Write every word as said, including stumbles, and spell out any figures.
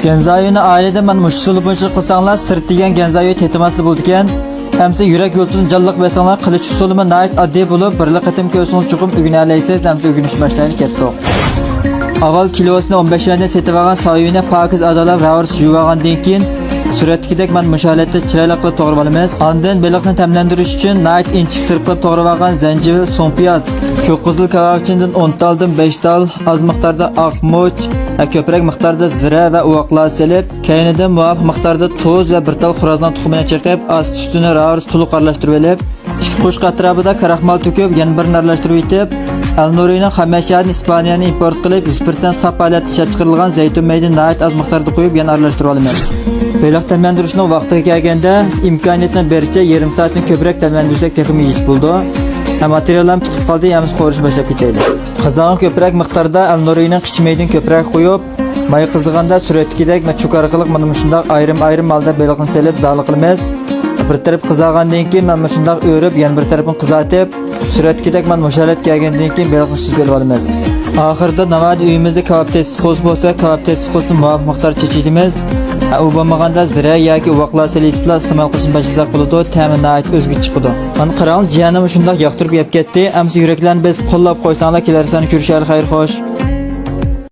گەنزايۇنى ئائىلىدە مانا مۇشۇ ئۇسۇلدا بۇنچىلىك قىلساڭلار، سىرت دېگەن گەنزايۇ تېتىماسلا بولىدىكەن. ئەمسە يۈرەك يۇلتۇزىنى جانلىق بەرسەڭلار، قىلىش ئۇسۇلىمۇ ناھايىتى ئاددىي بولۇپ، بىرلا قېتىم كۆرسىڭىز چوقۇم ئۆگىنەلەيسىز. ئەمسە ئۆگىنىشكە باشلايلى، كەتتۇق. ئاۋۋال كىلوسىنى ئون بەش يۈەندىن سېتىۋالغان ساۋيۇنى پاكىز ئادالاپ، راۋۇرۇس يۇيۇۋالغاندىن كېيىن، سۈرەتتىكىدەك مانا مۇشۇ ھالەتتە چىرايلىق قىلىپ توغرىۋالىمىز. ئاندىن بېلىقنى تەملەندۈرۈش ئۈچۈن ناھايىتى ئىنچىكە سىرىپ قىلىپ توغرىۋالغان زەنجىۋىل، سۇڭپىياز، كۆك قىزىل كاۋاۋىچىندىن ئون تالدىن بەش تال، ئاز مىقداردا ئاق مۇچ، ھە، كۆپرەك مىقداردا زىرە ۋە ئۇۋاقلار سېلىپ، كەينىدىن مۇۋاپىق مىقداردا تۇز ۋە بىر تال خورازنىڭ تۇخۇمىنى چېقىپ، ئاستى ئۈستىنى راۋۇرۇس تولۇق ئارىلاشتۇرۇۋېلىپ، ئىككى قوشۇق ئەتراپىدا كاراخمال تۆكۈپ، يەنە بىرنى ئارىلاشتۇرۇۋېتىپ، ئەلنورىنىڭ خامەشيادىن ئىسپانىيەنى ئىمپورت قىلىپ، يۈز پىرسەنت ساپ ھالەتتە ئىشلەپ چىقىرىلغان زەيتۇن مەيدىنى ناھايىتى ئاز مىقداردا قويۇپ، يەنە ئارىلاشتۇرۇۋالىمىز. بېلىق تەملەندۈرۈشنىڭ ۋاقتىغا كەلگەندە، ئىمكانىيەتنىڭ بېرىچە يېرىم سائەتتىن كۆپرەك تەملەندۈرسەك تېخىمۇ يېيىش بولىدۇ. ھە، ماتېرىياللارمۇ پۈتۈپ قالدى، ھەممىسى قورۇشنى باشلاپ كېتەيلى. قازانغا كۆپرەك مىقداردا ئەلنورىنىڭ قىچا مەيدىنى كۆپرەك قويۇپ، ماي قىزىغاندا سۈرەتتىكىدەك مەن چوكا ئارقىلىق مانا مۇشۇنداق ئايرىم-ئايرىم ھالدا بېلىقنى سېلىپ زالى قىلىمىز. بىر تەرەپ قىزارغاندىن كېيىن مانا مۇشۇنداق ئۆرۈپ، يەنە بىر تەرىپىنى قىزارتىپ، سۈرەتتىكىدەك مانا مۇشۇ ھالەتكە كەلگەندىن كېيىن بېلىقنى سۈزگىلى ئالىمىز. ئاخىرىدا ناۋادا ئۆيىمىزدە كاۋاپ تېستى قوزا بولسا، كاۋاپ تېستى قوزىنى مۇۋاپىق مىقداردا چېچىۋېتىمىز. ھە، ئۇ بولمىغاندا زىرە ياكى ئۇۋاقلار سېلىۋېتىپلا ئىستېمال قىلىشنى باشلىساق بولىدۇ، تەمى ناھايىتى ئۆزگىچە چىقىدۇ. مانا قاراڭ، جىيەنىم شۇنداق ياقتۇرۇپ يەپ كەتتى. ئەمسە يۈرەكلەرنى بېسىپ قوللاپ قويساڭلار، كېلەر ساندا كۆرۈشەيلى، خەير خوش.